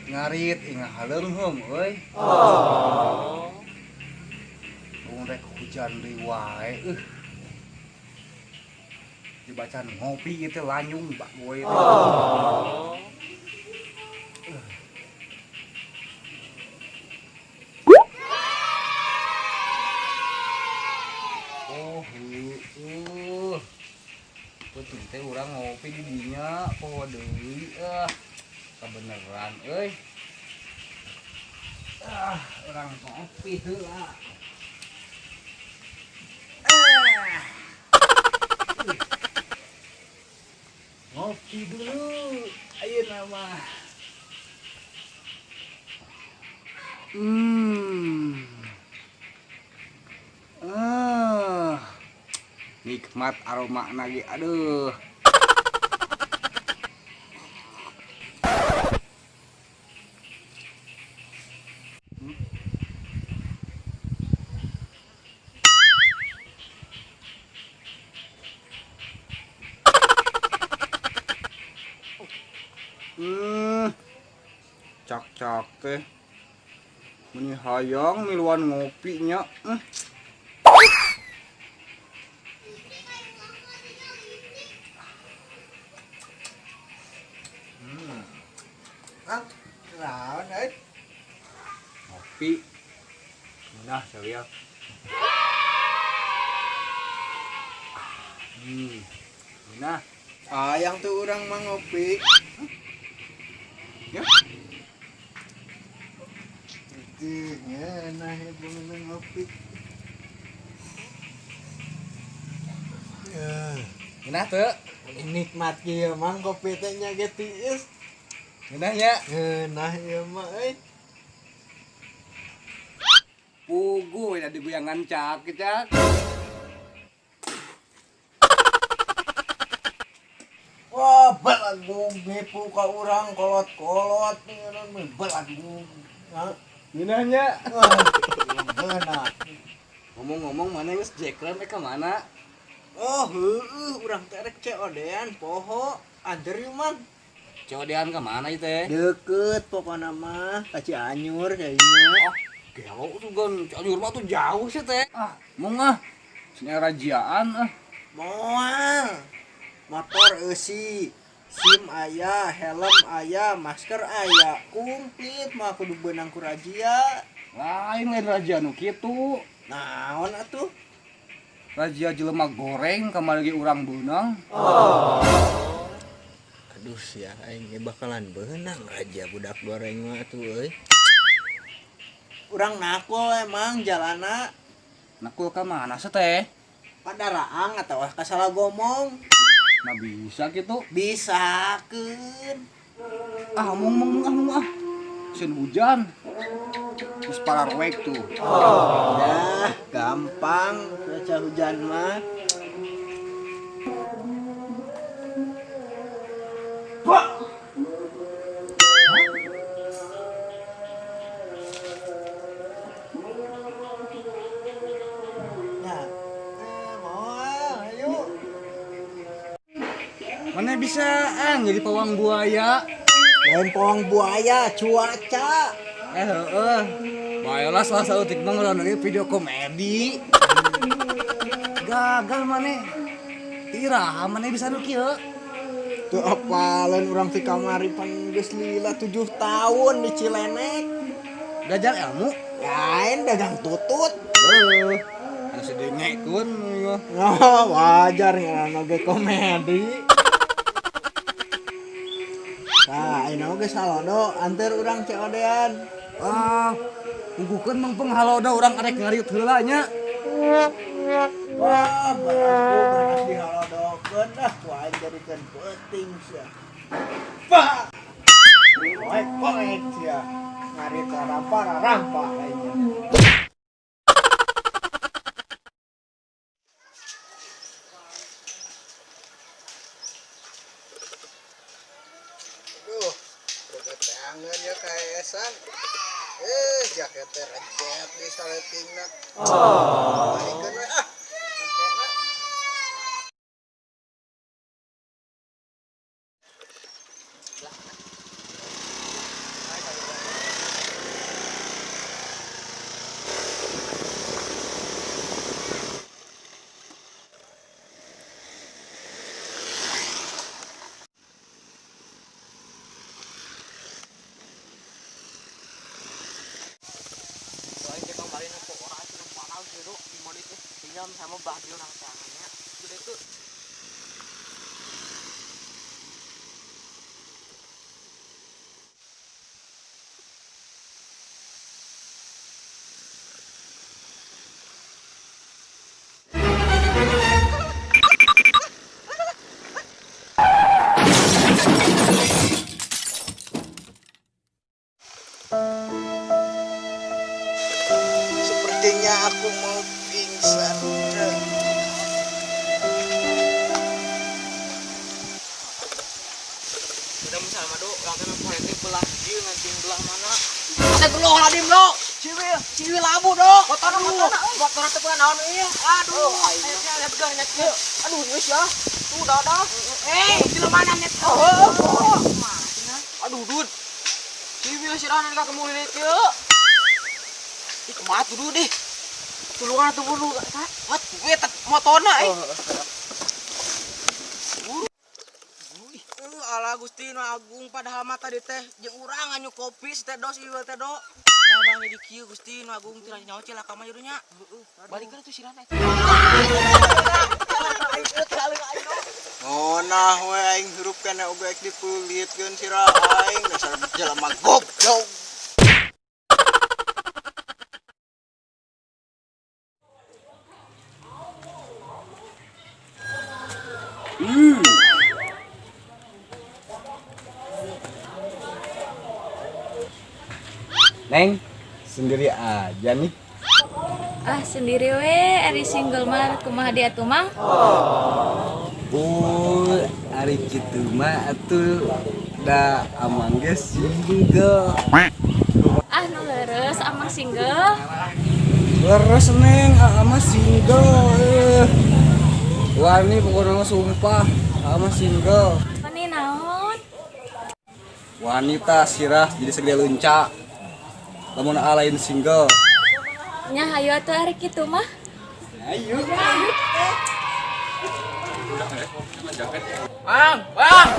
Ngarit inga haleungheum euy. Oh. Rek hujan deui wae euh. Dibacaan ngopi ieu teh lanyung bak boy teh. Oh. Oh, heueuh. Peuting teh urang ngopi di dinya poho deui ah. Kabeneran euy. Ah, urang ngopi heula. Ah. Ngopi dulu ayeuna mah. Ah. Nikmat aroma lagi, aduh. Cak-cak teh meni hayang miluan ngopi nya. Ah, naon euy? Ngopi. Nah, saya. Nah, hayang tuh urang mah ngopi. Ya. Itu ngeunah ieu ngopi. Ya. Ngeunah teu? Nikmat kieu mah kopi teh nya ge tiis. Ngeunah nya? Ngeunah ieu mah euy. Puguh we digoyangan cak cak. Wah, belagu ngipu ka urang kolot-kolot ngeunah belagu. Hah? Ngeunah nya? Ngeunah. Ngomong-ngomong mana geus jekrem ka mana? Oh, heueuh urang teh rek COD-an poho. Anter ieu mah. COD-an ka mana ieu teh? Deket pokona mah ka Cianjur kayaknya. Oh, gelo tuh gan Cianjur mah tuh jauh sih teh. Ah, mung ah. Sini rajiaan ah. Moal. Motor eusi, SIM aya, helm aya, masker aya, komplit mah kudu beunang ku razia. Lain lain razia nu kitu. Naon atuh? Razia jelema goreng kamari ge urang beunang. Oh. Aduh sia aing ge bakalan beunang razia budak goreng mah atuh euy. Urang nakul emang jalana. Nakul ka mana sih teh? Padaraang atawa ka salah gomong. Nah bisa gitu? Bisa keun. Ah mung ah. Sen hujan. Terus pararwek tuh. Oh. Dah gampang cuaca hujan mah. Wah. Nah, moal ayo. Mana bisaan jadi pawang buaya? Lain pawang buaya, cuaca. Heeh. Baiklah salah satu tik mah ngedownload video komedi. Gagal maneh. Tiraha maneh bisa nu kieu. Teu apaleun urang ti kamari pan geus lila 7 tahun di Cilenek. Belajar ilmu? Lain dagang tutut. Heuh. Anu sedengekeun ieu. Oh, wajar ngaranna ge komedi. Nah, ayeuna oge salodo anteur urang COD-an. Ah, puguhkeun mangpeng halodo urang arek ngariut heula nya. Wah, baraku panas dihalodokeun ah, ku aing jadikeun peuting sia. Bah. Poek-poek sia. Ngarit rampa-rampa aing. Duh, boga ya kaesan. Jaketnya rejet di saletingna. Oh. Balikeun we ah. Makena. Sama bahagia orang tangannya. Sudah itu. Sepertinya aku mau pingsan. Udah misalnya madu, langsung politik belah dia nanti belah mana? Ada geloh lah dim lo. Ciwil, ciwil labu do. Motor motor teu naon ieu. Aduh, ayo lihat geus nya kieu. Aduh, geus ya. Tuh dah. Eh, di mana net? Oh. Aduh, dud. Ciwil sirahna ka kemuli kieu. Ih, kumaha tuh dud deh. Tulungan atuh buru. Wat, gue tet motorna eh. Ala Gusti nu Agung padahal mah tadi teh jeung urang nganyu kopi si teh do si ieu teh do. Namanya di kieu Gusti nu Agung teh nyaho cilaka mah jadinya. Balikeun atuh sirahna. Ngonah we aing hirup kana oge ek dipulitkeun sirah aing dasar jelema goblok. Neng, sendiri aja nih. Ah sendiri we, ari single mah kumaha dia tuh mang? Oh, ari kitu mah atuh da amang ge single. Ah nu leres amang single. Leres Neng, ama single. Wani pokoknya mah sumpah, ama single. Wani naon? Wanita sirah jadi segede lunca. Lamun lain single. Nya hayu atuh ari kitu mah. Ayo. Mang, bang.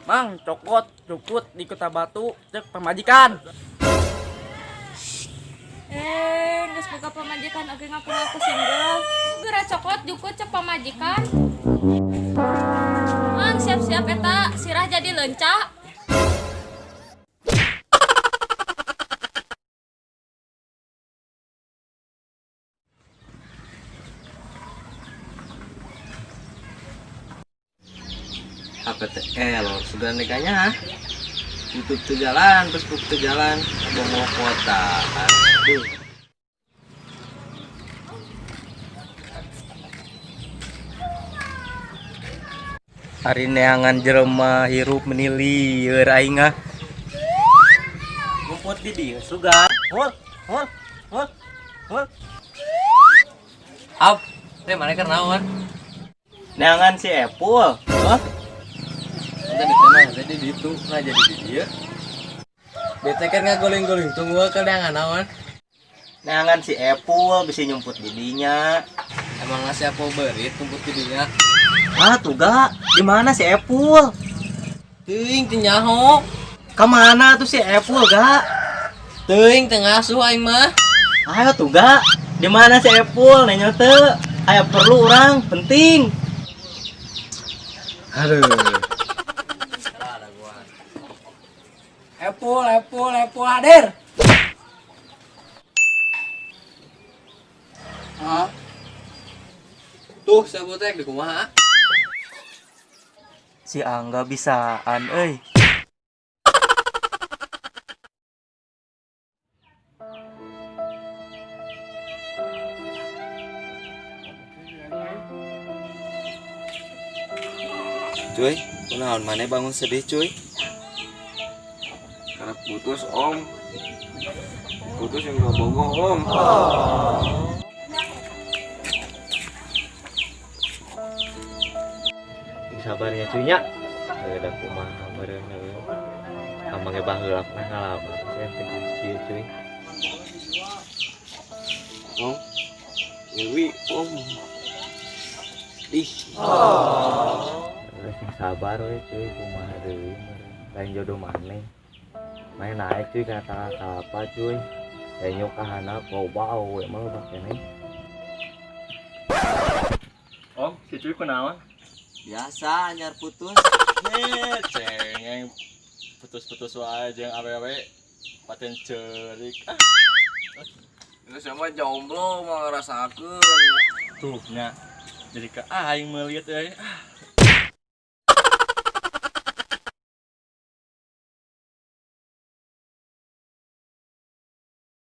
Mang, cokot, cukut di Kota Batu, cek pamajikan. Eh, geus boga pamajikan oge ngaku-ngaku single. Geura cokot jukut cek pamajikan. Mang siap-siap eta sirah jadi leunca. HPTL sudah nikahnya YouTube tuh jalan, Facebook tuh jalan, bongo kota. Aduh. Ari neangan jelema hirup menilieur aing ah. Ngumput di dieu sugan. Hul, hul, hul, hul. Ap, teh mana keur naon? Neangan si Epul. Hah? Tadi tenang, tadi di ditu, nah jadi di dieu. Bete kan ngagoleng-goleng tunggu ke neangan naon? Neangan si Epul bisa nyumput di dinya. Emang ngasih apa berit nyumput di dinya? Ah tuh ga, di mana si Epul? Teuing teu nyaho. Ka mana tuh si Epul ga? Teuing teu ngasuh aing mah. Ayo tuh ga, di mana si Epul nanya teu? Aya perlu orang penting. Aduh. Epul, Epul, Epul hadir. Hah? Tuh, sabotek di kumaha? Si Angga bisaan euy. Cuy, kunaon maneh bangun sedih cuy? Karena putus om. Putus yang gak bogoh om. Sabar ya cuy nya. Ada kumaha meureun heueuh. Amang ge baheula pernah ngalaman saya teh kieu cuy. Om. Dewi om. Ih. Terus sing sabar we cuy kumaha deui meureun. Lain jodoh maneh. Maneh naik cuy kana kalapa cuy. Lenyok ka handap loba awewe mah loba keneh. Om, si Cuy kunaon? Biasa anyar putus. Eh, cengeng putus-putus wae jeung awewe paten ceurik. Ah, Itu sama jomblo mah ngerasakeun. tuh nya. Jadi ke aing melihat euy. Ah.